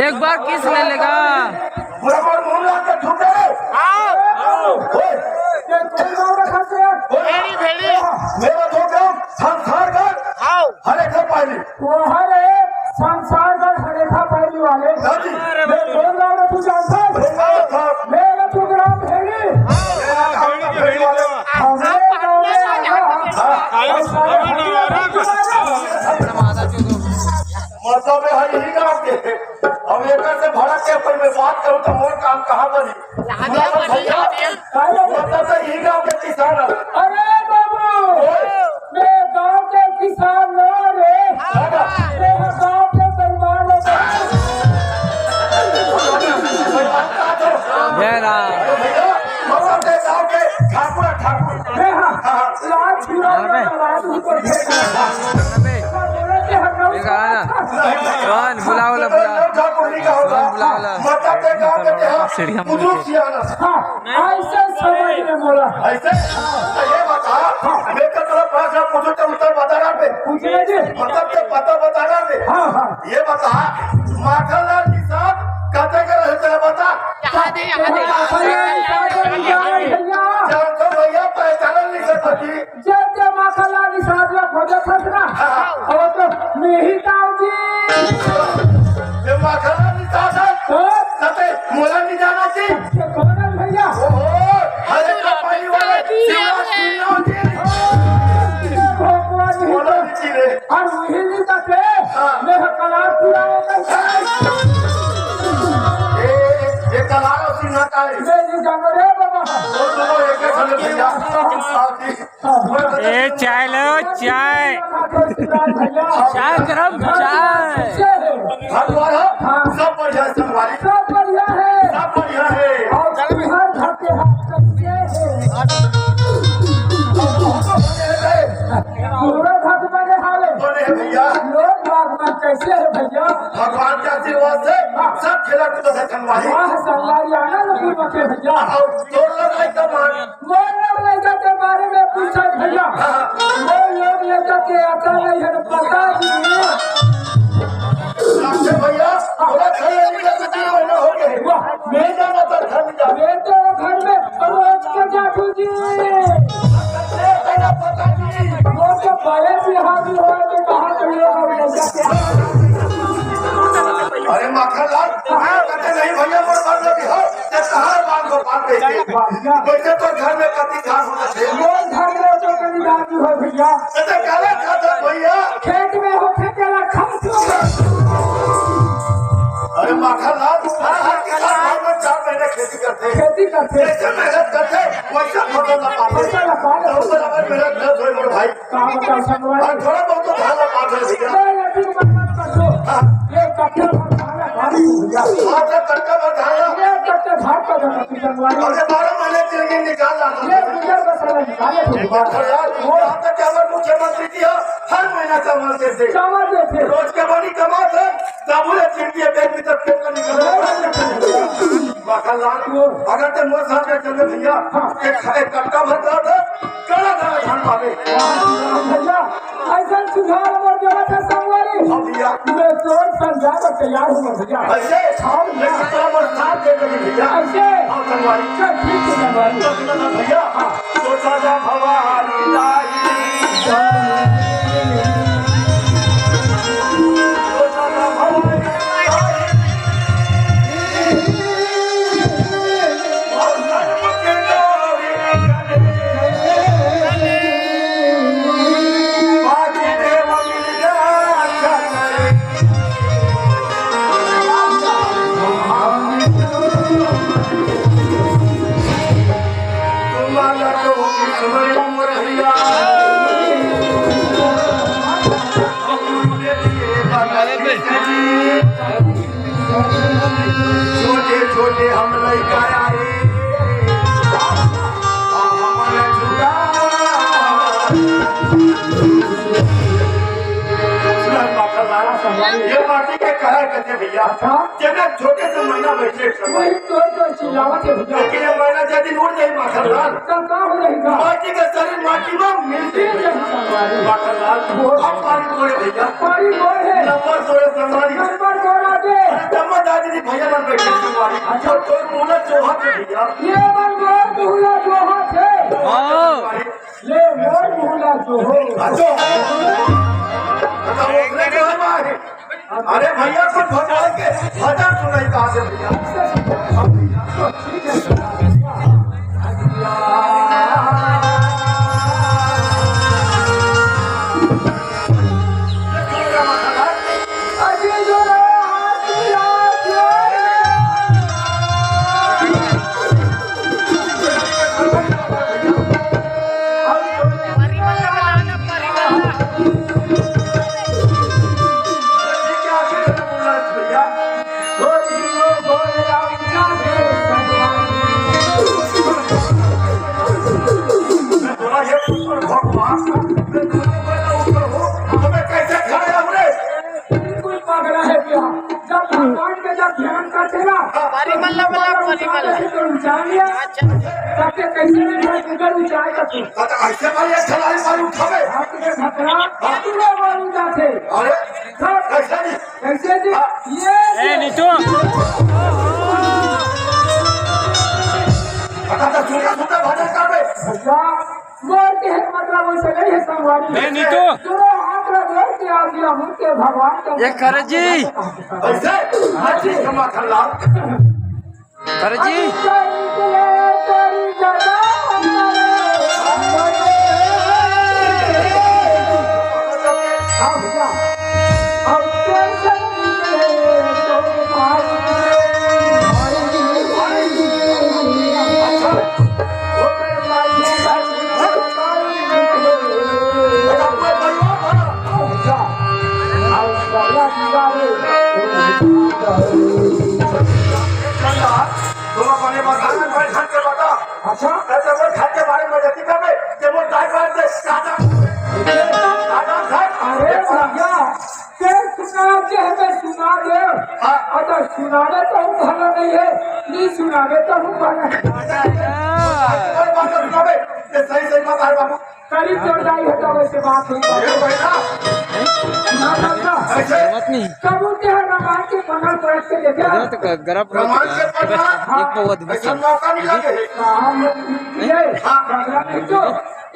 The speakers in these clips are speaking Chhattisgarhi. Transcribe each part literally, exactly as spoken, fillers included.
एक बार किस ले लेगा? बराबर मुंह ला के थूके। आओ। ओए। ये कौन गाँव रखा से? ओए। भेड़ी, भेड़ी। मेरा दो गाँव, संसारगढ़। आओ। हरेखा पायली। वो हरे संसारगढ़ हरेखा पायली वाले। हाँ जी। ये कौन गाँव रखा जानता है? मेरा गाँव था। मेरा तो ग्राम भेड़ी। मेरा गाँव था भेड़ी वाले। हमारे गाँव में आया। हाँ। और सारे हमारे गाँव में आया। मतलब है यही गाँव के। अब एकर से भड़क के अपन में बात करूँ तो मोर काम कहाँ बनी? सुना तो भैया, मतलब तो यही गाँव के किसान है। अरे बाबू, ओए। मैं गाँव के किसान ना रे। हाँ। मैं गाँव के परिवार में जय राम। तो भैया, मतलब के गाँव के ठाकुर है, ठाकुर। मैं हाँ, हाँ। लाल छुरा हाँ, बे। वाला राज ऊपर फेंका। हाँ, बे। ये कहा ना? कौन? बुलाओ ला, बुलाओ। कौन बुलाओ ला? सीढ़िया में बुजुर्ग सियाना। हाँ, ऐसे समझ में बोला। ऐसे? तो ये बता, मैं तो तेरा प्रश्न पूछूं तो उत्तर बता रहा बे। पूछिए जी। मतलब तो पता बता रहा बे। हाँ, हाँ। ये बता, माखनलाल निषाद कते के रहते हैं बता। याद है, याद है। माखनलाल निषाद भैया। जान तो भैया पहचान नहीं सकता जी। जब जब माखनलाल निषाद ला खोजत हस ना, हाँ। और तो नहीं ताऊ जी। ये माखनलाल निषाद है। तो? कते मोला नहीं जाना जी। ये कौन है भैया? ओहो, अरे कपाली वाले, शिवराज सिंह जी। ये भगवान ही मोला तो। नहीं जी रे। और वही नहीं तो थे, हाँ। मैं कला पूरा हो गया। ए, ये कला सिंह का है। ये नहीं जानो रे बाबा। वो दोनों एक एक खड़े भैया। हाँ जी। ए, चाय लो, चाय। चाय गरम, चाय। भगवान, सब बढ़िया है संगवारी। सब बढ़िया है। सब बढ़िया है। और तुम्हारे घर के हाथ कैसे है? पूरा घर बने हाले। बने हैं भैया। लोग बाग में कैसे है भैया? भगवान के आशीर्वाद से सब खेला कूदा है संगवारी। वाह, संगवारी आनंद पूर्वक है भैया। और जोर लगाई कमान। मोर लोग लइका के बारे में पूछत भैया। हाँ। मोर लोग लइका के अकल नहीं है, पता नहीं। डॉक्टर भैया, थोड़ा खाइए, नहीं तो तीन महीना हो गए। वाह। नहीं जाना तो घर में जा। मैं तो घर में रोज के जाटू जी। नहीं जाना पता नहीं। वो तो बड़े बिहारी हो तो कहाँ के लोग लइका के। अरे माखन लाल, कहते नहीं भैया, मोर बात नहीं हो। ते कहाँ बाल को बाल बेचे? भैया। वैसे तो घर में कति धान होना चाहिए। मोर घर में तो कति धान हो भैया। ते काला खाता भैया। खेत में होथे तेला खात हो। अरे माखन लाल, हर, हर किसान घर में चार महीने खेती करते हैं। खेती करते हैं। जैसे मेहनत करते हैं, वैसे फसल ना पाते। फसल ना पाते। तो बराबर मेहनत न होए मोर भाई। का बताओ संगवारी? हाँ, थोड़ा बहुत तो धान ला पात है भैया। नहीं, अभी मत, मत कर दो। हाँ। ये कट्ठा भर धान ला भारी हो गया। हाँ, तो कट्ठा भर धान ला। ये कट्ठा धान का जमा थी संगवारी। और ये बारह महीने के लिए निकाल लाता ये था। गुजर बसर निकाले थे। और यार, वो यहाँ तक कि हमारे मुख्यमंत्री जी हैं, हर महीना चावल देते। चावल देते। रोज के बनी कमात है, तब बोले चिंटी है, पेट भीतर खेत का निकल रहा है। बाखा लाल, अगर ते मोर साथ में चले भैया, हाँ। एक, एक कट्ठा भर का था, काला काला धान पावे। भैया, ऐसा सुझाव मोर देवत है संगवारी। हाँ भैया। मैं तोर समझा के तैयार हूँ भैया। ऐसे? हाँ भैया। मैं तो मोर साथ दे देंगे भैया। ऐसे? हाँ संगवारी। चल ठीक है संगवारी। तो सुनो ना भैया। हाँ। तो सदा भवानी दाई। तो सदा भवानी दाई। छोटे छोटे हम लइका आए, अब हमर जुगाड़। सुन माखन लाल, ये माटी के कहा कहते भैया, अच्छा। जेमे छोटे से मैना बैठे एक समय। वही तो, तो चिल्लावत है भैया। लेकिन ये मैना जे दिन उड़ जाई माखन लाल, तो का हो रही का? माटी के शरीर माटी में मिल जाई। मिल जाई संगवारी। माखन लाल, वो हम पारी बोले भैया। पारी बोल है। नंबर दो है संगवारी। नंबर दो आ दे। अरे तब दादी जी भैया मन बैठे संगवारी। अच्छा। तो तोर मुला जोहत है भैया। ये मन मोर मुला जोहत है। हाँ। ये मोर मुला जोहत। अच्छा। अच्छा, वो अपने जो है माँ है। अरे भैया, कुछ भगवान के भजन सुनाई कहाँ से भैया? बिल्कुल पगला है क्या? जब भगवान के जब ध्यान करते ना, परिमल तो लगा, परिमल। जैसे तो ऊंचा लिया, अच्छा। तब के कैसे नहीं भाई, उधर ऊंचाई का तू। अच्छा, ऐसे भाई, एक खिलाड़ी भाई उठावे। हाथ में खतरा, हाँ। तू लोग वालू जाते। अरे, सब कैसे नहीं? कैसे जी? हाँ। ये ए, नीतू। अच्छा, तो सूखा सूखा भजन करबे। भैया, मोर के है मतलब वैसे नहीं है संगवारी। ए, नीतू। दोनों हाथ में जोड़ के आ गया, मुझ के भगवान का ये कर जी। ऐसे? हाँ जी, क्षमा कर ला। कर जी। तुम अपने मकान में बैठ के बता। अच्छा। अरे, तो वो घर के बारे में जल्दी कर दे, कि वो दाई बात दे, दादा। दादा घर। अरे भैया, ते सुना दे, हमें सुना दे। हाँ। अगर सुनावे तो हम भला नहीं है, नहीं सुनावे तो हम भला है। कोई बात ना सुनावे, ये सही सही बात है बाबू। करीब चढ़ जाई है तो वैसे बात हुई। ये भैया। ना, ना, ना। ऐसे? जरूरत नहीं। कबूतर हर भगवान के बनल परत के देखे। गलत क-, गलत भगवान के बनल। एक बहुत ऐसा मौका मिला के। हाँ, ये, ये, हाँ।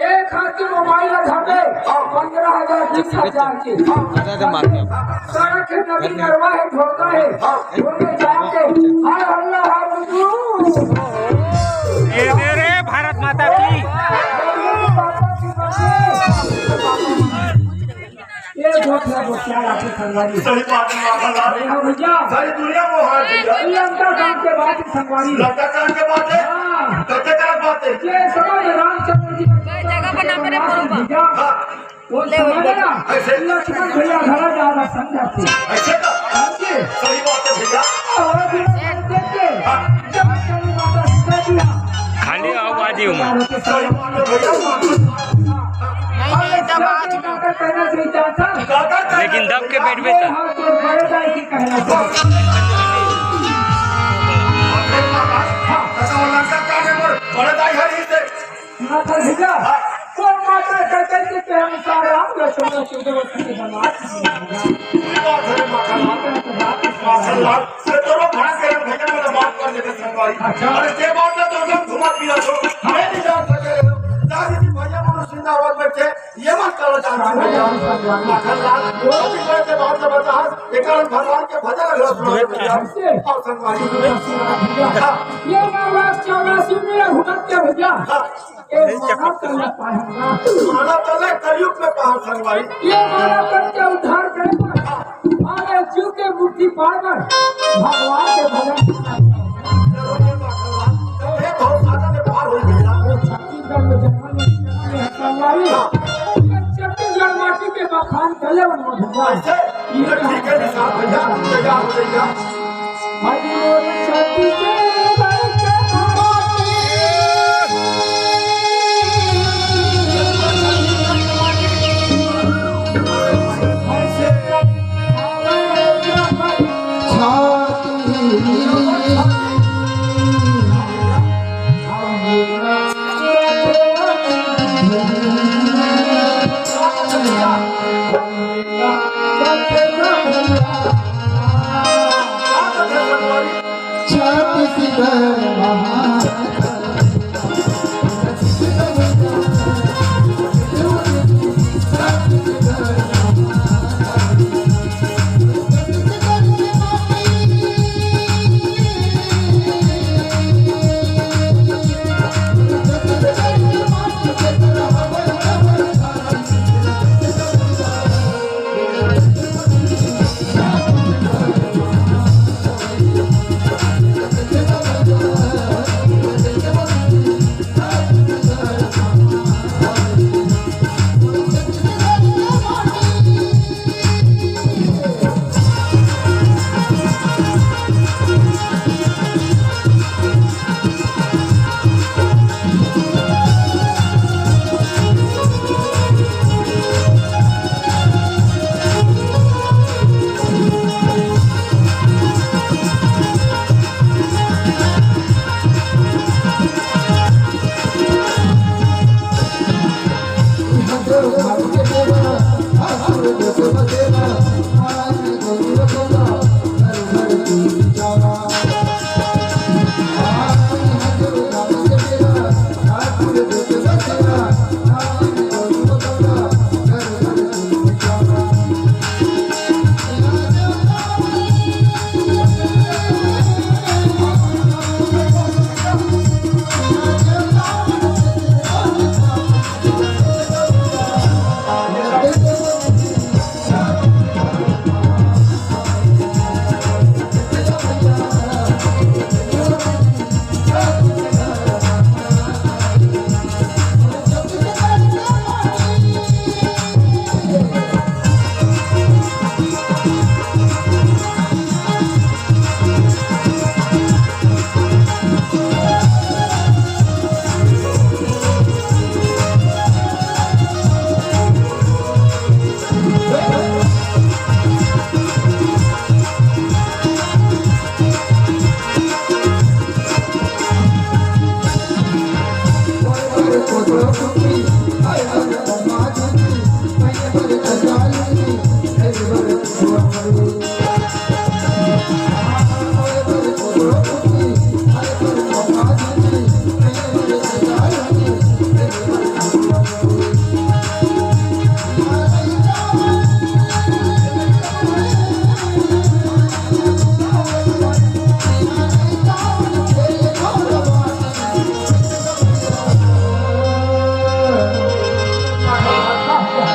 एक हाथ के मोबाइल ला धर दे, हाँ। पंद्रह हजार, बीस हजार के। हाँ। ज्यादा मार दिया। सड़क है, नदी नरवा है, ढोका है, हाँ। ढोके जाके, हाय अल्लाह, हाय बुद्धू। ए दे रे भारत माता की। ये बहुत है, बहुत क्या बात है, संगवारी। सही बात है, माखन लाल। अरे हाँ भैया। सारी दुनिया वो हाथ भैया। ये लंका कांड के बाद की संगवारी। लंका कांड के बाद है? हाँ। कब तक बात है? ये समय में रामचंद्र जी का जगह बना मेरे बरोबर। भैया। हाँ। वो ले समय वही ना, बता। ऐसे? लक्ष्मण भैया घरा जा रहा संध्या से। ऐसे का? हाँ जी। सही बात है भैया। और भी देख के, हाँ। जब चली माता सीता जी। खाली आवाज ही उमा। सही बात है भैया। नहीं, नहीं, तब आज में। लेकिन दब के बैठबे त। माखन लाल, ये दोनों भाग के भैया वाला बात कर लेते संगवारी। अच्छा। अरे, के बात है, तो सब घुमा फिरा दो। मैं नहीं जान सके। दादी जी, भैया, बोलो, जिंदाबाद बैठे। ये मत करो, जान से भैया। माखन लाल, वो भी कोई के बात ना बता। एक कारण भगवान के भजन अगर सुनाओ भैया। और संगवारी। हाँ। ये महाराज चौरासी में घुमत के भैया। हाँ। ए, महातल्ला पाहन। महातल्ला कलयुग में पाहन संगवारी। ये महातल्ला के उद्धार करे बर, अरे जीव के मुक्ति पाए बर, भगवान के भजन। जरूर ये बात है। तो ये बहुत ज्यादा ने पार हो गया। अरे छत्तीसगढ़ में जन्म ले, जन्म ले संगवारी। हाँ। ये छत्तीसगढ़ माटी के बखान करे बर भैया। ऐसे? ये ठीक है, निशान भैया, तैयार हो जाइए।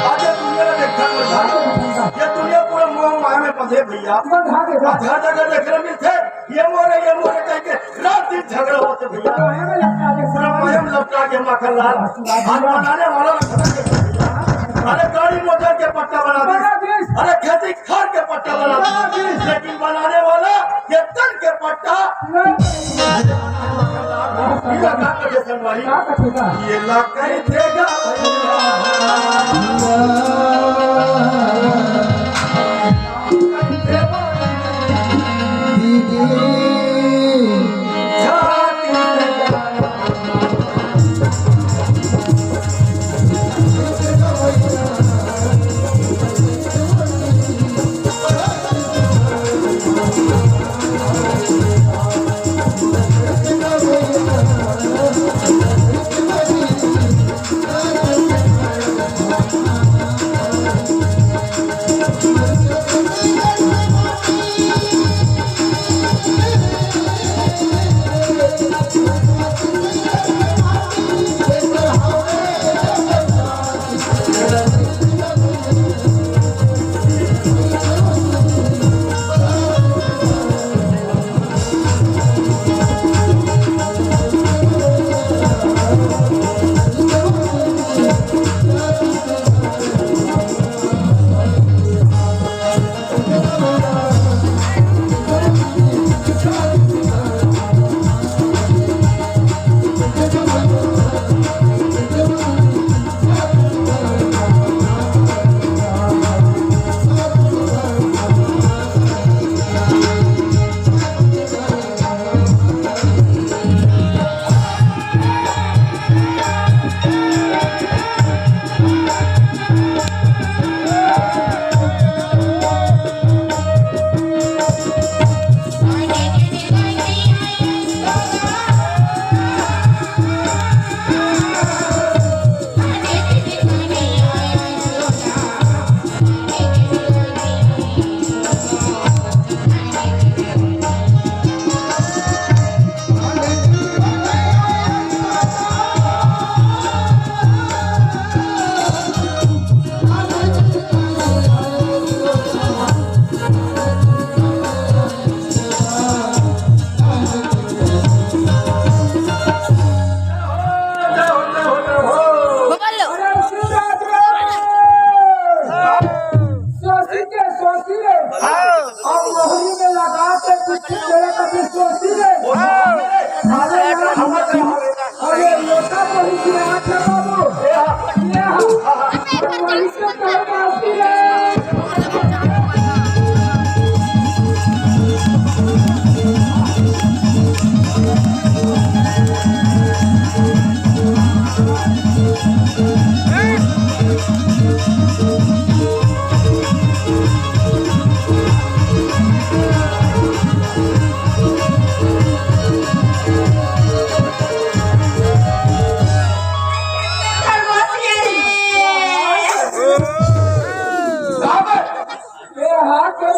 आज ये दुनिया ला देखथन भैया, ये दुनिया पूरा मोह माया में बंधे भैया। बंधा के बस। आज हर जगह देखने मिलथे, ये मोरे, ये मोरे कह के रात दिन झगड़ा होथे भैया। पूरा मोहे में लपटा के माखन लाल। आज बनाने वाला रखना के भैया। अरे गाड़ी मोटर के पट्टा बना दे, अरे खेती खार के पट्टा बना दे, लेकिन बनाने वाला ये तन के पट्टा। ये का कथे संगवारी? ये ला कही देगा भैया।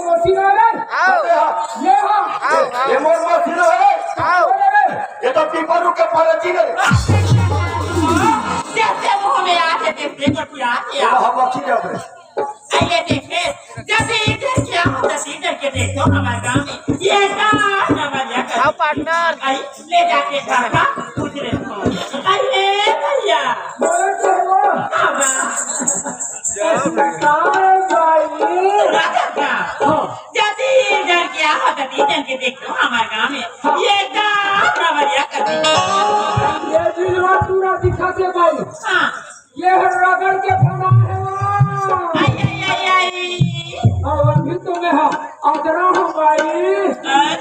मसीन है रे। आओ। ये हाँ। आओ, आओ। ये मोर मसीन है रे। आओ। ये तो पीपर रुख के परची रे। जैसे मुंह में आके देखते को तू आके ये आओ। हम मसीन है रे। अरे देखे, जैसे इधर क्या होता है, इधर के देखो हमारे गांव में। ये गांव हमारे यहाँ का आओ, पार्टनर। आई, ले जाके घर का पूछ रहे हो। अरे भैया। बोलो तो। हाँ, वाह। क्या भाई? राजा का। हाँ। जल्दी इधर क्या हो, जल्दी इधर के देखो हमारे गांव में। हाँ। ये गांव हमारे यहाँ का। ये दिलवा पूरा दिखा दे भाई। हाँ। ये है रगड़ के फना है। आई, आई, आई, आई। और अभी तो मैं हाँ, अगरा हूँ भाई। आई।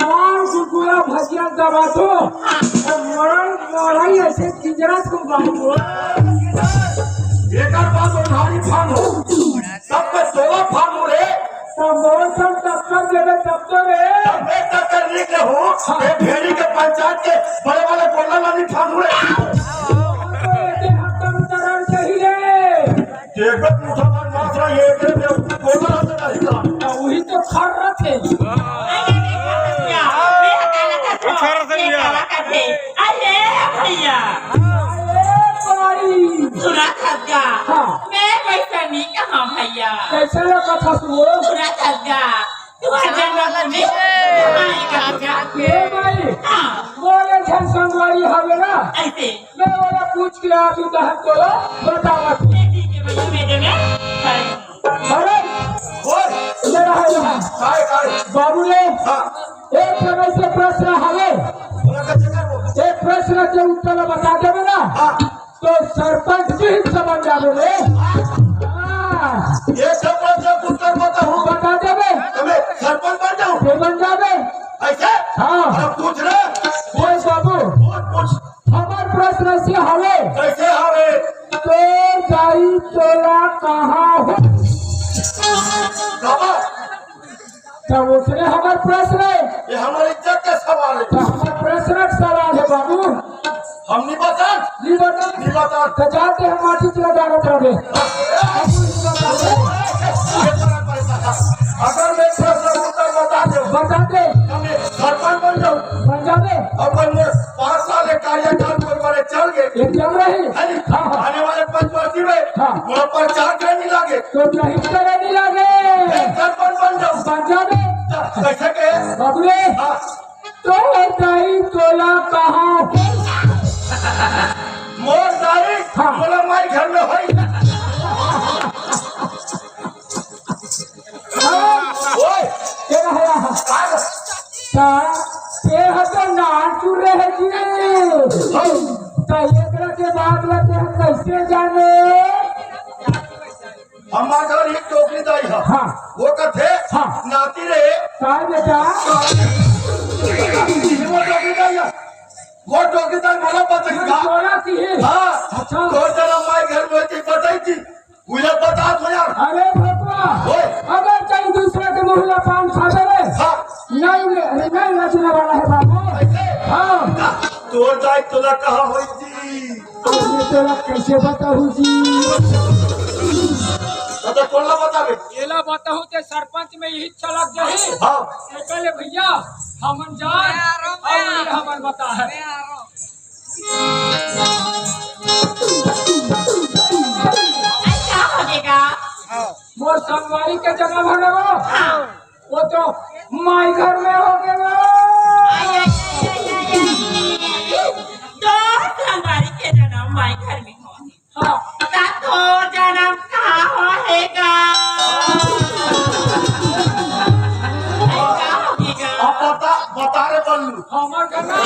मार गुगुला भजिया दबा दो। हाँ। और मरण मरण ऐसे गिजरा को बांधो। एकर बाद उधारी फानो। तब पे सोलह फानो रे। तब मौसम टक्कर देवे तब तो रे। तब मैं टक्कर लिख ले हूँ। हाँ। ये भेड़ी के पंचायत के बड़े वाले बोलना वाली फानो रे। तो ये हकम चरण सही रे। देखो, मुसलमान मात्रा ये एकरे में बोलना रहता है इसका। तो वही तो खर रखे। अरे भैया। अरे भाई। सुना था क्या? हाँ। मैं वैसा नहीं कहा भैया। कैसे लगा था सुनो? सुना था क्या? तुम्हारे जन्म में कहाँ का था? ये भाई। हाँ। बोले झन संगवारी हवे ना। ऐसे। मैं वाला पूछ के आप ही कहा तो बतावा। ये ठीक है भैया, मैं देवे। अरे, बोल। मेरा है यहाँ। काय, काय? बाबू ने हाँ। एक समय से प्रश्न हवे। बोला, कैसे काय बोल? एक प्रश्न के उत्तर बता देवे ना, हाँ। तो सरपंच भी हिस्सा बन जावे रे। हाँ। ये सब प्रश्न के उत्तर बताऊँ। बता देवे। तो मैं सरपंच बन जाऊँ? फिर बन जावे। ऐसे? हाँ। अब पूछ रे। बोल बाबू। पूछ, पूछ। हमार प्रश्न से हवे। कैसे हवे? तोर दाई तोला कहाँ हो? बाबा। तब उसने हमार प्रश्न है। ये हमारी इज्जत का सवाल है। तो हमार प्रश्न का सवाल है बाबू। हम नहीं बता। नहीं बता। नहीं बता। तो जाते हम माटी चला जाना चाहते। अगर मैं प्रश्न उत्तर बता दे। बता दे। तो मैं सरपंच बन जाऊँ। बन जावे। अपन में पाँच साल के कार्यकाल पर बड़े चल गए। एकदम रही। है नी? हाँ, हाँ। आने वाले पंचवर्षी में हाँ। वहाँ प्रचार करने लगे। तो नहीं करे नहीं लगे। एक सरपंच बन जाऊँ। बन जावे। कैसे के? बबुए। हाँ। तो दाई तोला कहाँ? मोर दाई हाँ। तोला माई घर में होई। ओए! के रहा? का? ता, ते ह तो नानचुर रहे जी। हाँ। ता एकरा के बात ला ते ह कैसे जाने? हमार घर एक टोकरी दाई है। हाँ। वो कथे, हाँ। नाती रे। का बेटा? वो टोकरी दाई है। वो टोकरी दाई बोला पता ही का? बोला की है। हाँ। अच्छा। तो जरा माई घर में थी, बताई थी। मुझे बता दो यार। अरे भगवा, ओए। अगर कहीं दूसरे के मुंह ला पान खा जावे, हाँ। नहीं, नहीं, नहीं नचने वाला है बाबू। कैसे? हाँ। तोर दाई तोला कहाँ होई जी? अरे तोला कैसे बताऊँ जी? अच्छा, तोला बतावे। एला बताऊँ ते सरपंच में यही चलत जाही। हाँ। एकले भैया, हमन जान, मैं आ रहा हूँ, मैं आ रहा हूँ। और ये हमन बता है। मैं आ रहा हूँ। अरे, का हो गे गा? मोर संगवारी के जन्म होने वो। हाँ। वो तो माई घर में हो गे वो। आई, आई, आई। तो संगवारी के जन्म माई घर में हो। हाँ। ता तोर जन्म कहाँ होहे गा? आई, का हो गे गा? अब बता, बता रे बल्लू। हमर कना।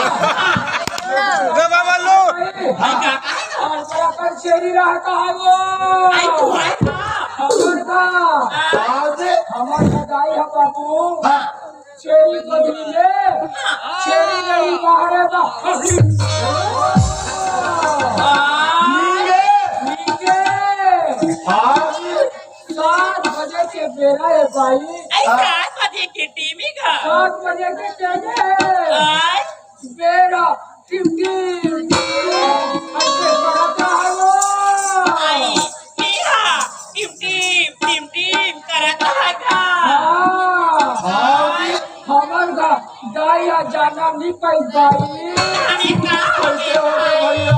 रे बाबा लो। भाई का, का है ना? और बड़ा कर चेरी रहा कहा वो। आई तू है का? हमर का। आज हमर का दाई है बाबू। हाँ। चेरी बगली में। हाँ। चेरी नहीं मारे बा। नीले। नीले। हाँ। सात बजे के बेरा है भाई। आई, सात बजे के टीवी का। सात बजे के टीवी है। आई। बेरा टिम टिम, टिम टिम, ऐसे करता है वो। आई, हीरा, टिम टिम, टिम टिम करता है का? हाँ। भैया जाना नहीं पाई बाई। अरे का हो कैसे हो गए भैया?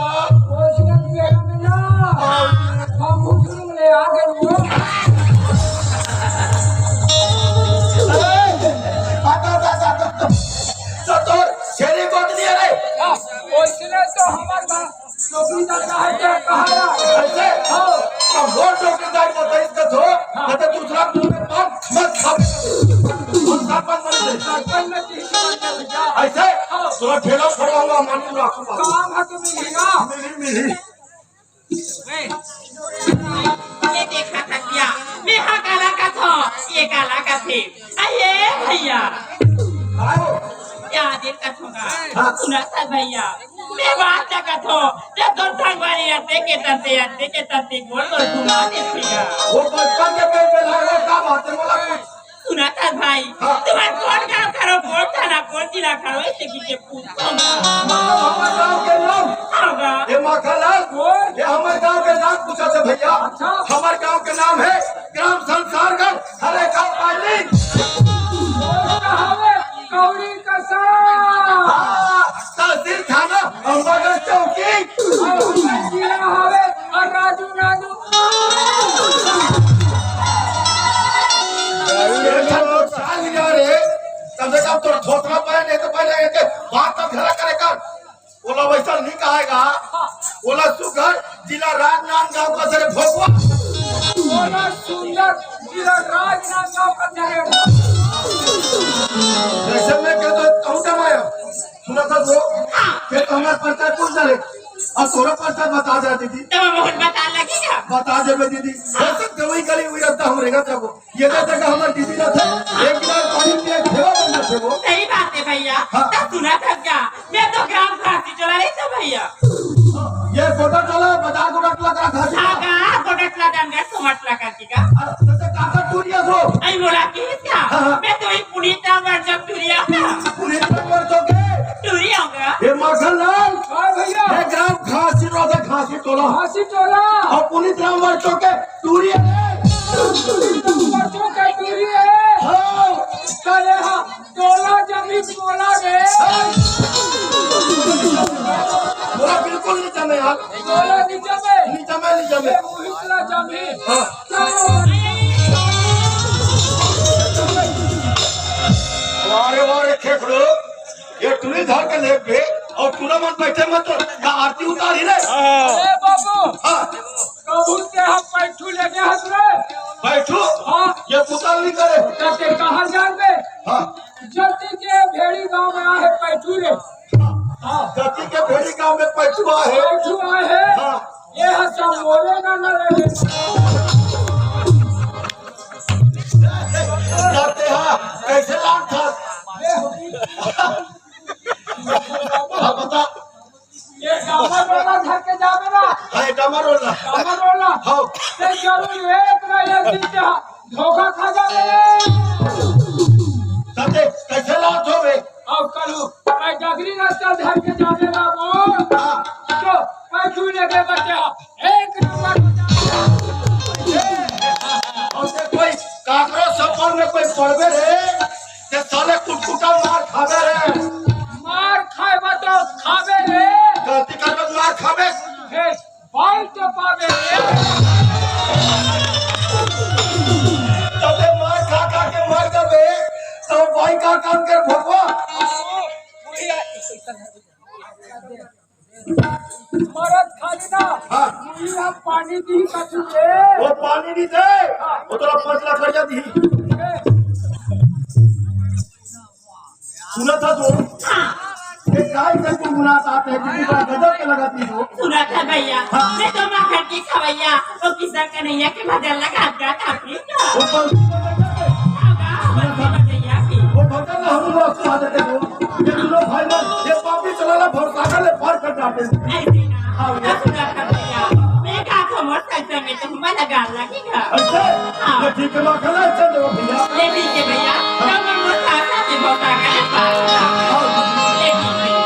ओरिजिनल पेड़ा में ना। हाँ। हम भूतरू ले आ गए वो। ए, हटो, हटो, हटो। तो तोर छेरी गोद नहीं है रे। हाँ, ओरिजिनल तो हमार बा। चौकीदार का है क्या कहा यार? ऐसे? हाँ। तो वो चौकीदार को देख के थो, हाँ। नहीं तो दूसरा मुंह में पान मत खावे। हम सरपंच बन गए। सरपंच में तीन सौ रुपया भैया। ऐसे? हाँ। थोड़ा ठेला छोड़वाऊंगा, मालूम रखो बाबू। काम है तो मिलेगा। मिली, मिली। ए, ये देखा था क्या? मैं हा काला का था, ये काला का थे। अये भैया, आओ। क्या देखत होगा? हाँ। सुना था भैया, मैं बात क्या कथो, जब तो संगवारी अते के तते, अते के तते गोल गोल घुमा देती है। वो बचपन के पेट में लागो, का बात है, बोला कुछ? सुना था भाई, हाँ। तुम्हारे कौन गाँव करो, कौन थाना, कौन जिला करो, ऐसे की के पूछो ना। मतलब हमारे गाँव के नाम? हाँ बा। ये माखनलाल, बोल। ये हमारे गाँव के नाम पूछा था भैया। अच्छा। हमारे गाँव के नाम है ग्राम संसारगढ़। अरे का पाली? कौड़ी कसा। हाँ, तहसील थाना अम्बागढ़ चौकी। और जिला हवे और राजू नानू। ये सब लोग साल लिया रे, कम से कम तो थोथरा पाए, नहीं तो पहले एक बात तो घरा करे कर। ओला वैसा नहीं कहेगा। ओला सुघर जिला राजनांदगांव का जरे भोगवा। ओला सुंदर जिला राजनांदगांव का जरे। जैसे मैं कहता हूँ, कहूँ जमाया। सुना था वो? फिर तो हमारा परिचय पूछ डाले। और तोरा परिचय बता दे दीदी। तो बहुत बता लगेगा। बता दे दीदी। वैसे तो वही गली हुई रहता हम रहेगा जब वो। ये तो जगह हमारे दीदी रहते, एक गिलास पानी पिए, खेवा बन जाते वो। सही बात है भैया। हाँ। तो सुना था क्या? मैं तो ग्राम खासी चला रही था भैया। ये गोटा चला, बाजार गोटा चला, करा खासी हाँ, चला। कहाँ गोटा चला जान गया, समझ लगा जी का। अरे, तो, तो काका टूरिया सो। आई बोला कि क्या? हाँ, हाँ। मैं तो एक पुनीत राम वर्चक टूरिया था। पुनीत राम वर्चक के? टूरिया होगा। ये माखनलाल। हाँ भैया। ये ग्राम खासी रोड है, खासी टोला। खासी टोला। और पुनीत राम वर्चक के टूरी है। बच्चों का टूरी है। हाँ। करे हाँ, टोला जमी टोला रे। हाँ। बोला बिल्कुल नहीं जमे यार। टोला नहीं जमे। नहीं जमे, नहीं जमे। ये मुहितला जमी। हाँ। वारे वारे खेखड़ो, ये टूरी धर के ले बे, और टूरा मन बैठे मत तो, का आरती उतारी रे। हाँ। अरे बाबू। हाँ। कबूल के हम पैठू लेके हंस रहे। पैठू? हाँ। ये पुताल नहीं करे। जाके कहाँ जान दे? हाँ। जति के भेड़ी गांव में आहे पैठू रे। हाँ। जति के भेड़ी गांव में पैठू आहे। पैठू आहे। हाँ। ये है सब बोले ना, ना रे। जाते हाँ, कैसे लान था? हाँ, बता। ये डामर रोला धर के जावे ना। हाँ, ये डामर रोला। डामर रोला। हाँ। ते जरूर एक ना एक दिन ते धोखा खा जावे। तते कैसे लात हो बे? अब करू, मैं डगरी रास्ता धर के जावे ना वो। हाँ। तो मैं तू लेके बच्चा, एक नंबर। और से कोई काकरो सफर में कोई पड़बे रे, ते साले कुटकुटा मार खाबे रे। मार खाए बा तो खाबे रे। गलती करबे तो मार खाबे। हे, बाल तो पाबे रे। तबे मार खा खा के मर जाबे, तो भाई का काम कर भगवा। मरद खाली ना, हाँ। मुड़ी हम पानी दी कथू के। वो पानी नहीं दे, वो तोरा पाँच लाख रुपया दी। सुना था तो, ये काय से गुनगुनात आते हैं, कितनी बड़ा गजब के लगा दी हो। सुना था भैया, हाँ। मैं तो माखन की खवैया, वो किशन कन्हैया के भजन लगा था, था। वो कौन सी भजन है? वो भजन ना हम लोग सुना देते हो। ये दोनों भाई ना, ये पापी चलाला भवसागर ले पार कर जाते हैं। ऐसे ना, हाँ। तो सुना था भैया, मैं कहा था मोटरसाइकिल में तो हमारा गाल लगेगा। अच्छा? हाँ। ये ठीक है, माखन लाल चंद हो भैया। ये ठीक है भैया, हाँ। तो मैं मोटरसाइकिल से भवसागर ले पार कर जाऊंगा। हाँ। ये ठीक है।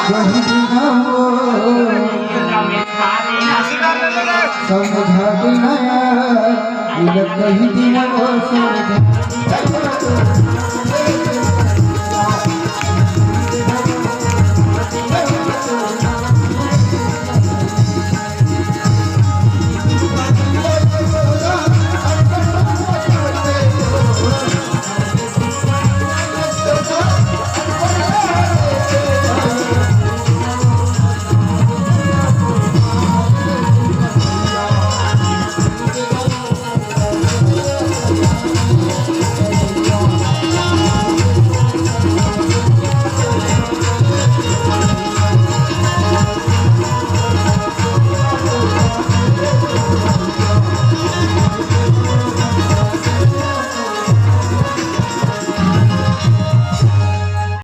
कहि दिना वो, समझा दिना, इला कहि दिना वो, समझा